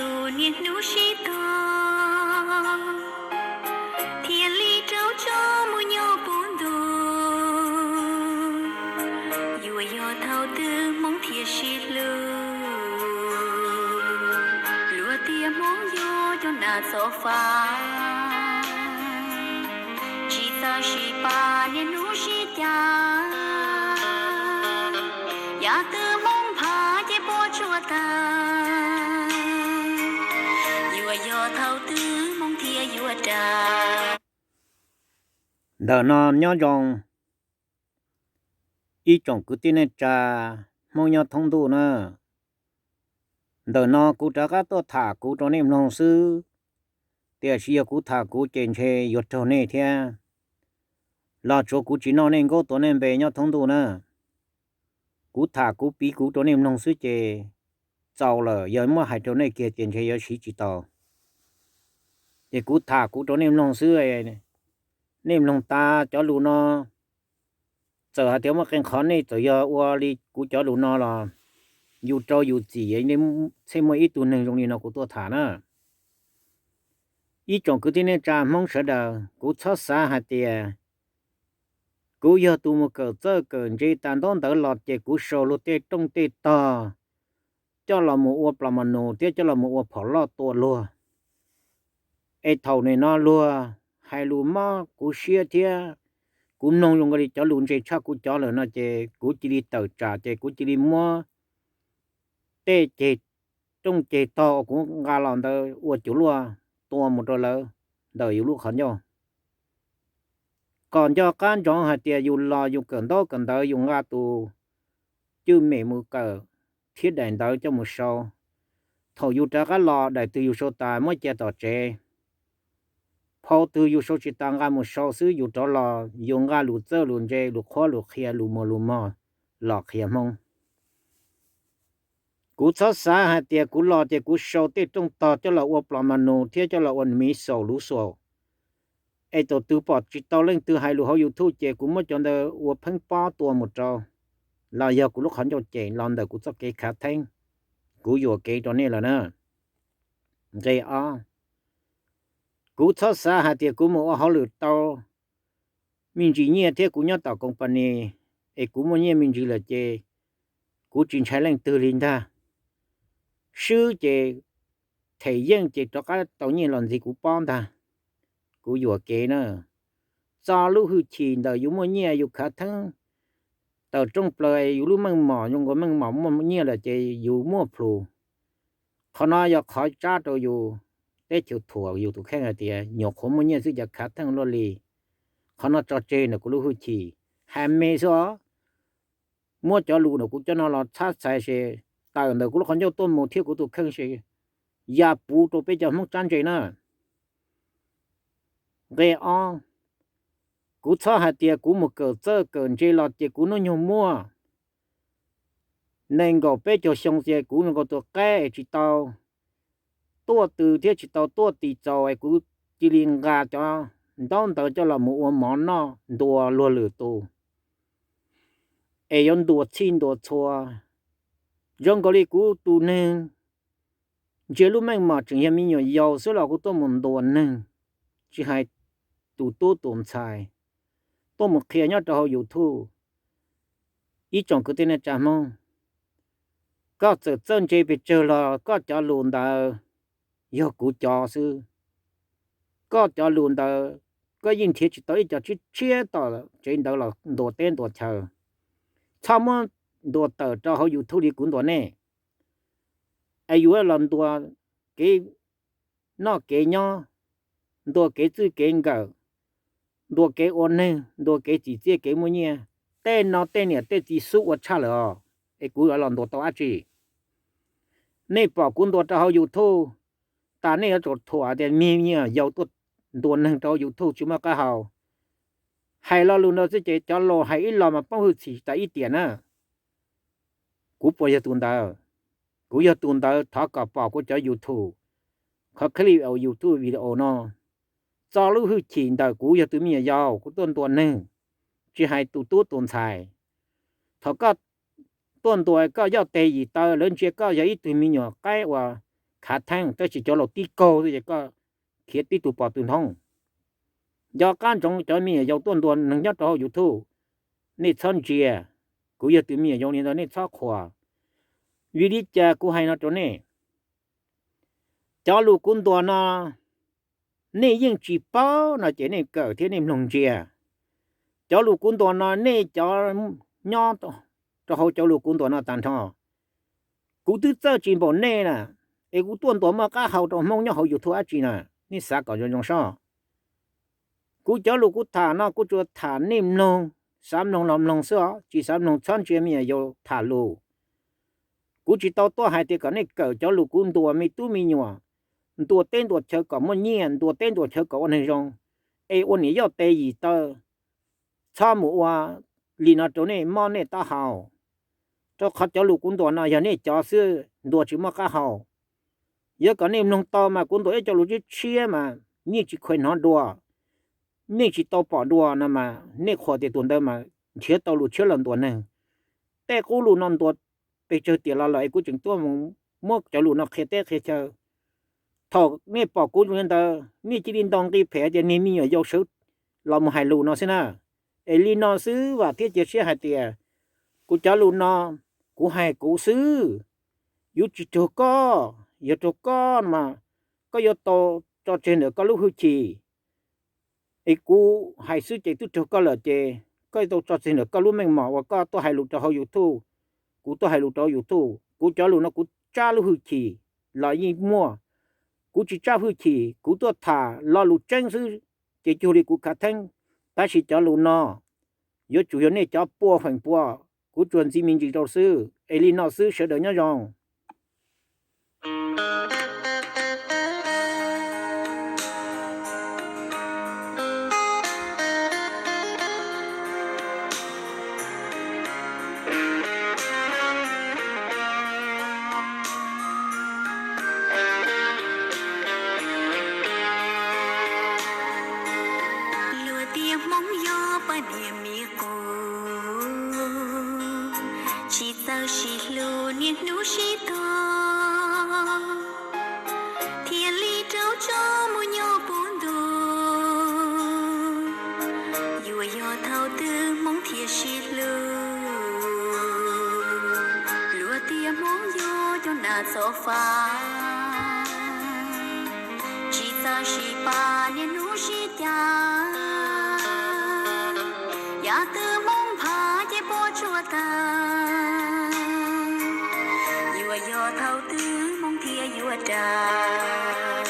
Niaj hnub sib tog, thiaj li rau tso mus nyob puv ntuj. Yuav yog thaum twg Hmoob thiaj sib hlub, luag tias Hmoob yog cov nas txob fab, tsis txawj sib pab niaj hnub sib cav. Yam twg Hmoob phav ces puas tsuaj tag, yuav yog thaum twg Hmoob thiaj yuav ras. Ntawm no nyob zoo ib tsoom kwv tij neej tsa Hmoob nyob thoob ntuj na. Ntawm no kuv rov qab tuaj tham kuv rau nej mloog xwb, tiam sis yog kuv tham kuv ces ntshe yuav raug nej thiab. Los tsuav kuv tsis noj nej nkaub tuav nej npe nyob thoob ntuj na. Kuv tham kuv piv kuv rau nej mloog xwb ces txaus lawm, yog muab hais rau nej kiag ces ntshe yuav siv tsis tau. Ces kuv tham kuv rau nej mloog xwb, nej mloog tas cov lus no, txawm hais tias muaj qee qhov nej txawm yog ua li kuv cov lus no los yus rau yus txim, thiaj muaj ib tug neeg zoo li no kuv tuaj tham na. Ib tsoom kwv tij neej tsa Hmoob sawv daws, kuv txhob xav hais tias kuv yog tus mus kawm txawj kawm ntse tas ntaub ntawv los ces kuv sau luag tej rooj tej tog coj los mus ua plos mas nus thiab coj los mus ua phom loj tua luag. Es thaum nim no luag hais lus mob kuv siab thiab kuv mloog zoo nkaus li cov lus ntse tshaj kuv cov lawm no ces kuv cia li tawm tsam ces kuv cia li muab tej ceg rooj ceg tog uas kuv nqa los ntawd ua cuv luaj tua mus rau lawv ntawm yus lub qhov ncauj. Kom nco qab ntsoov hais tias yus los yus kawm ntaub kawm ntawv yus nqa tus cwj mem mus kawm thiab daim ntawv coj mus sau. Thaum yus rov qab los daim twg yus sau tas muab cia tom tsev. Phau twg yus sau tsis tas nqa mus sau xwb, yus rov los yus nqa lus txawj lus ntse lus qhuab lus qhia lus muag lus mog los qhia Hmoob. Kuv txhob xav hais tias kuv los ces kuv sau tej rooj tog coj los ua plos mas nus thiab coj los ua miv xaus luv xaus, es thaum twg pom tsis tau leej twg hais lus hauv YouTube ces kuv muab cov ntawd ua pheeb pob tua mus rau, los yog kuv lub qhov ncauj cem los ntawm kuv txoj kev khav theeb. Kuv yuam kev rau nej lawm na. Nqe ob, kuv txhob xav hais tias kuv mus ua hauj lwm tau me ntsis nyiaj thiab kuv nyob tom company es kuv muaj nyiaj me ntsis lawm ces kuv tsis ntshai leej twg li ntag. Swb ces them yeej ces rov qab tau nyiaj los ntxiv kuv pob ntag. Kuv yuam kev na. Txo lub hwj chim ntawm yus muaj nyiaj yus khav theeb tawm rooj plaws, yus lub meej mom zoo nkaus meej mom muaj nyiaj lawm ces yus muaj plhus. Qhov no yog qhov tsab rau yus teb chaws thuam yus tus kheej hais tias nyuam qhuav muaj nyiaj xwb cas khav theeb luaj li. Qhov no tso tseg ntawm kuv lub hwj chim, hais me xwb os. Muab cov lus ntawm kuv cov no los txhab txhais ces tawm ntawm kuv lub qhov ncauj tuaj mus thiab kuv tus kheej ces ya puv rau peb cov Hmoob tsab ntse na. Nqe ob, kuv txhob hais tias kuv mus kawm txawj kawm ntse los ces kuv hnub nyoog muaj nees nkaum peb caug xyoo ces kuv zoo nkaus tus qaib es tsis tau tuaj tw thiab tsis tau tuaj tis txaus es kuv cia li nqa cov ntaub ntawv coj los mus ua mov noj ntuas luag lwm tus, es yuav ntuas txhij ntuas txhua. Zoo nkaus li kuv tus neeg ntsia lub meej mom tseem yog me nyuam yaus xwb los kuv tuaj mus ntuas neeg, tsis hais tus tub tus ntxhais, tuaj mus qhia nyob rau hauv YouTube. Ib tsoom kwv tij neej tsa Hmoob, koj txawm txawj ntse pes tsawg los koj cov lus ntawd yog kuv cov xwb. Koj cov lus ntawd koj yeej nrhiav tsis tau ib co tshiab tshiab tom tsev ntawd los ntuas teb ntuas chaw. Txhob muab ntuas tawm rau hauv YouTube li kuv ntuas nej, es yus los ntuas kev noj kev nyob, ntuas kev txwj kev nkawm, ntuas kev ua neeg, ntuas kev tsim txiaj kev muaj nyiaj. Tej no tej niam tej txiv xub ua tshaj lawm os, es kuv yuav los ntuas tau dab tsi? Nej pom kuv ntuas rau hauv YouTube, tas nej yuav tsum thuam tias me nyuam yaus tuaj ntuas neeg rau hauv YouTube tsis muaj qab hau. Hais lo lus ntawd xwb ces cov laus hais ib los mas poob hwj chim tas ib tiam na. Kuv puas yog tus ntawd? Kuv yog tus ntawd thov kom pom kuv cov YouTube, qhov clip YouTube video no. Txo lub hwj chim ntawm kuv yog tus me nyuam yaus kuv tuaj ntuas neeg, tsis hais tus tub tus ntxhais. Thaum koj tuaj ntuas koj yoj teg yim taw lawv ntsia koj yog ib tug me nyuam qaib uas khav theeb, tab sis cov laus tib kaug xwb ces koj khiav tib tug pom tug nthoov. Nco qab ntsoov cov me nyuam yaus tuaj ntuas neeg nyob rau hauv YouTube, nej txhob ntsia. Kuv yog tus me nyuam yaus li ntawd nej txhob qhuas. Vim li cas kuv hais no rau nej? Cov lus kuv ntuas no nej yeej tsis paub no ces nej kawm thiab nej mloog ntsia. Cov lus kuv ntuas no nej cov nyob rau hauv cov lus kuv ntuas no tag nrho, kuv twb txawj tsis npaum nej na, es kuv tuaj ntuas muaj qab hau rau Hmoob nyob hauv YouTube dab tsi na? Nej xav kom zoo zoo soj. Kuv cov lus kuv tham no kuv tsuas tham nej mloog, xav mloog los mloog xwb os, tsis xav mloog txhob ntsia me nyuam yaus tham lus. Kuv tsis tau tuaj hais tias kom nej kawm cov lus kuv ntuas me tub me nyuam, ntuas teb ntuas chaw kom muaj nyiaj, ntuas teb ntuas chaw kom ua neeg zoo, es ua niam yoj tes yim taw, txhob mus ua li no rau nej mob nej taub hau. Rau qhov cov lus kuv ntuas no yog nej cov xwb, ntuas tsis muaj qab hau. Yog kom nej mloog tau mas kuv ntuas ib co lus tshiab tshiab mas yeej tsis khuv hnov dua, nej tsis tau pom dua no mas nej qhuas tias tus ntawd mas nrhiav tau lus tshiab los ntuas neeg. Tej qub lus no ntuas pes tsawg tiam los lawm es kuv tseem tuaj mus muab cov lus no qhia teb qhia chaw. Thaum nej pom kuv li ntawd nej cia li ntaus nqi phem tias niag me nyuam yaus sawv los mus hais lus no xwb na. Es li no xwb vam thiab cia siab hais tias kuv cov lus no kuv hais kuv xwb, yuav tsis raug koj. Yog raug koj mas koj yuav tau tso tseg ntawm koj lub hwj chim. Es kuv hais xwb ces twb raug koj lawm ces koj yuav tau tso tseg ntawm koj lub meej mom uas koj tuaj hais lus rau hauv YouTube, kuv tuaj hais lus rau hauv YouTube. Kuv cov lus no kuv tsab lub hwj chim los yeej muaj, kuv tsis tsab hwj chim kuv tuaj tham lo lus tseeb xwb ces cuag li kuv khav theeb. Tab sis cov lus no yuav tsum yog nej cov pua feem pua, kuv tsuas ntxiv me ntsis rau xwb. Es li no xwb, sawv daws nyob zoo. Luag tias Hmoob yog poj niam mis qus, tsis txawj sib hlub niaj hnub sib tog, thiaj li raug tso mus nyob puv ntuj. Yuav yog thaum twg Hmoob thiaj sib hlub? Luag tias Hmoob yog cov nas txob fab, tsis txawj sib pab niaj hnub sib cav. Yav twg Hmoob phav ces puas tsuaj tag, yuav yog thaum twg Hmoob thiaj yuav ras?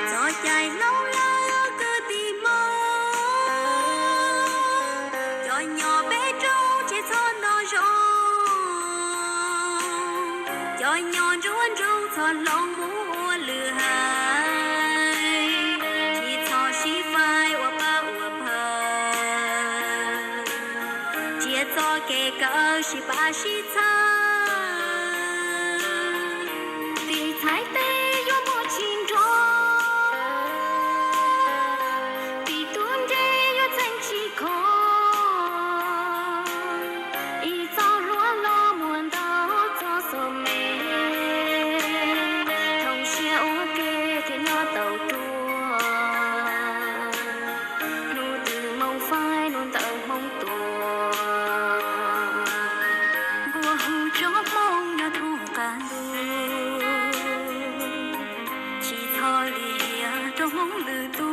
Txoj cai hlub lawv kwv tij Hmoob, cov nyob peb rooj tsis txhob nto zoo, cov nyob nruab nroog txhob hloov mus ua lwm haiv, tsis txhob sib faib ua pab ua pawg, cia txoj kev kawm sib pab sib txhawb, vim txhais tes yuav muaj tsis nrog, vim tub nreg yuav txeeb tsis khov, ib txoj hlua los muaj ntau txoj xom me, thooj siab ua ke thiaj nyob tau ruaj, hnub twg Hmoob faib hnub ntawd Hmoob tuag, npuaj hu tsob Hmoob nyob thoob qab ntuj, tsis txhob lim hiam rau Hmoob lwm tus.